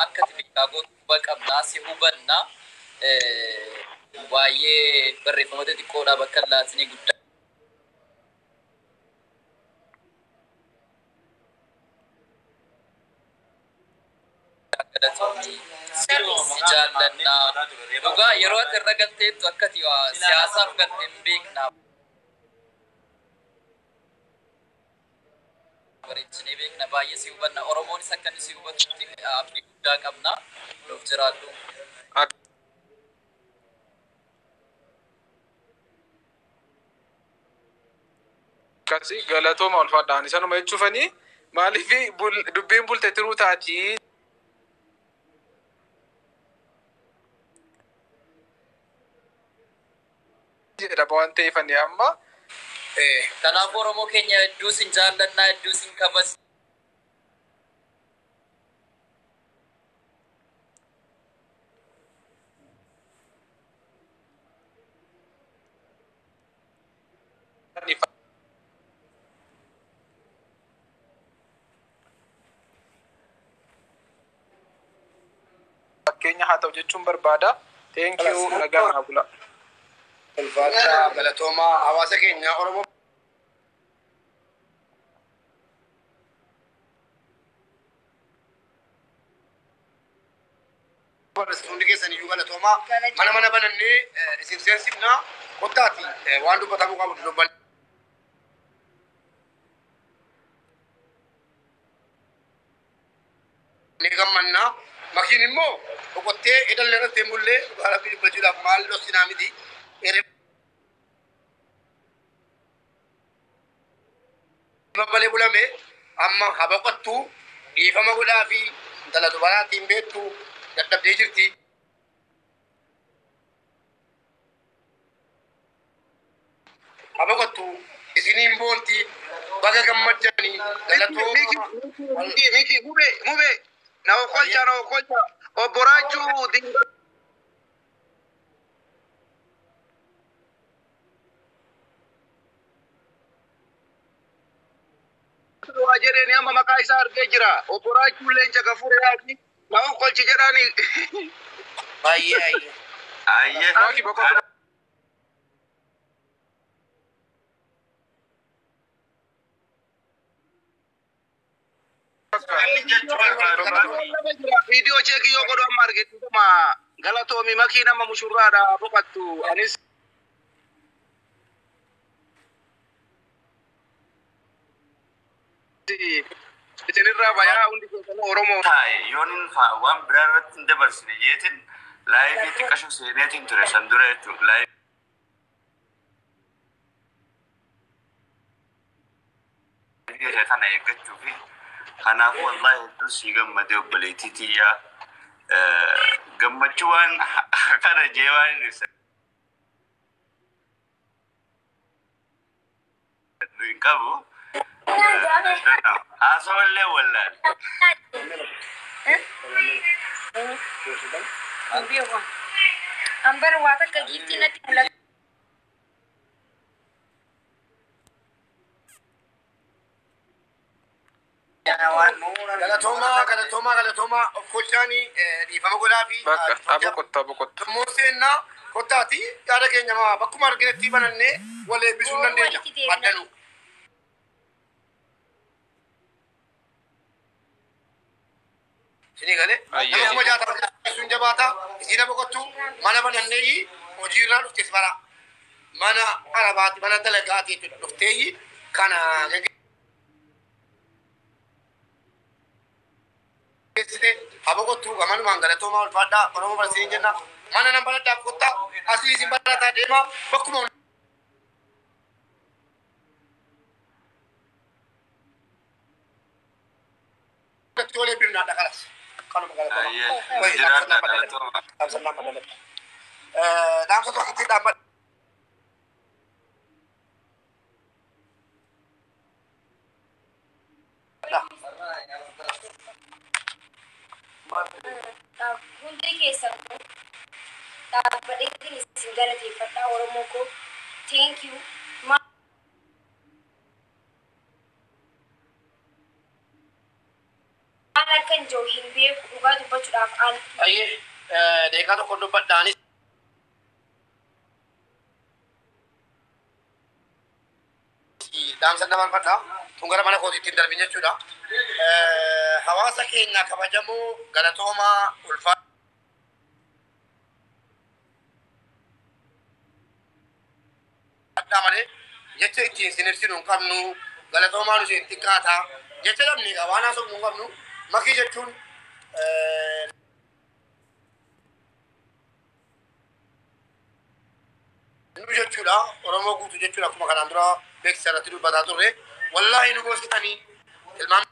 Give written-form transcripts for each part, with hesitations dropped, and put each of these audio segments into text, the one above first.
Akka ati beekaa gootu quba qabnaa, si hubannaa. Baay'ee barreeffama xixiqqoodha bakka hin laatinii guddaa. Galatoomi, si jaallannaa. Dhugaa yeroo ati irra galteettu akka ati waa siyaasaaf galte hin beekna. Bareechinee beekna, baay'ee si hubanna. Oromoonis akka inni si hubatutti abdii guddaa qabna. Nuuf jiraadhu. Akkasi galatooma, ulfaadhaan isanuma jechuufanii maaliif dubbiin bulte tiruu taati jedhama waan ta'eefani amma. Kanaaf Oromoo keenya hedduu sin jaallannaa, hedduu sin kabajna. Fakkeenya haa ta'u jechuun barbaada. Thank you, nagaa naa bula. Ulfaata, galatoomaa hawaasa keenya Oromoo. Hundi keessan iyyuu galatoomaa. Mana banannee isin seensifnaa, kottaati waan dubbatamuu qabu dubbanne. Ni gammannaa. Makiin immoo boqottee edallee irratti hin bullee, dhugaa Rabbii dubbachuudhaaf maal dhoksinaa miti. Malee bulame amma ha boqottu, dhiifama godhaa fi intala dubaraatiin beektu dadhabdee jirti. Ha boqottu, isiniin boonti, baga gammaddanii, galatooma. Miki, Miki, mube, mube. Na okolcha, na okolcha. Obbo Raachuu Dinga. Waa jedheen amma maqaa isaa argee jira. Obbo Raachuu Leenca Gafureedhaati. Na okolchi jedhaani. Baay'ee ayyee. Ayyee. Maki boqotu. Viidiyoo check yoo godhu amma argituma, galatoomi makii, nama mushurraadha boqattu anis. Isinirraa bayaa, hundi keessanuu Oromoo. Taa'e yoon hin waan biraa irratti hin dabarsine jeetin live xiqqasho seeneetiin ture san dura jechuudha. Live kana eeggachuu fi kanaafuu wallahi hedduu sii gammadee, obboleettii tiyyaa, gammachuu waan kana jee waan hin ibsa hin qabu. Haasawallee wallaale. Ambar waa takka giiftii natti mul'ata. Galatoomaa, galatoomaa, galatoomaa, of kolchaanii dhiifama godhaa fi Bakka haa boqottu, haa boqottu. Immoo seennaa kottaati, yaada keenya bakkuma arginetti banannee wal eebbisuu hin dandeenya. Walitti deebina. Addanuu. Isinii galee Ayyee. nama 60,000 sun jabaata, isiin boqottu, mana banannee hojiirraa dhuftes bara mana arabaati, mana dalagaati jechuudha, dhuftee kana geggeessite, haa boqottu. Gamanumaan galatoomaa, ulfaadhaa, Oromoo barsiisin jenna, mana nan baladhaa, kottaa asii isin barataa deema bakkuma hundatti wal eebbifnaadha kalas kanuma, galatoomaa. Ayyee. Jiraadhaa, galatooma. Dhaamsa lama dalagda. Dhaamsa tokkotti dhaabbadha. Hundi keessan kun dhaabbadheetiin isin galateeffadhaa, Oromoo koo. Thank you. Maal akkan jiru hin beeku, dhugaa dubbachuudhaaf. gochuudhaaf an Ayyee deekaa tokko dubbadhaanis dhaamsa dabarfadha. Tun gara mana kootiitti hin darbin jechuudha. Hawaasa keenya kabajamoo galatoomaa ulfaadhaa malee jecha ittiin isin ibsinu hin qabnu, galatoomaa nu isin xiqqaata jecha dhabne egaa waan haasofnu hin qabnu. Makii jechuun nu jechuudha, Oromoo guutuu jechuudha. Akkuma kanaan dura beeksisa irratti dubbataa turre, wallaahi nu goositanii ilmaan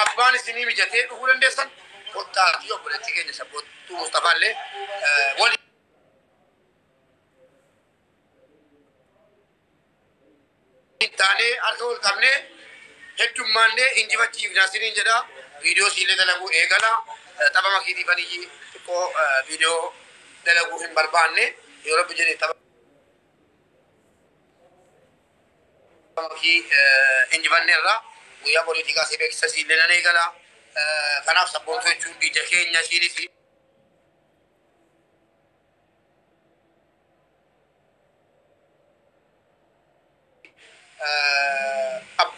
abbaan isinii mijatee dhufuu dandeessan kottaatii obboleettii keenya Sabboontuu Mustafaa illee waliin taanee harka wal qabnee heddummaannee injifachiifnaa isiniin jedha. Viidiyoo siillee dalaguu eegala. Tapha makiitiif ani xiqqoo viidiyoo dalaguu hin barbaanne, yoo Rabbi jedhe tapha makii injifanneerra guyyaa boriitii kaasee beeksisa siillee nan eegala. Kanaaf Sabboontuu jechuun ija keenya ishiinis. Abbaan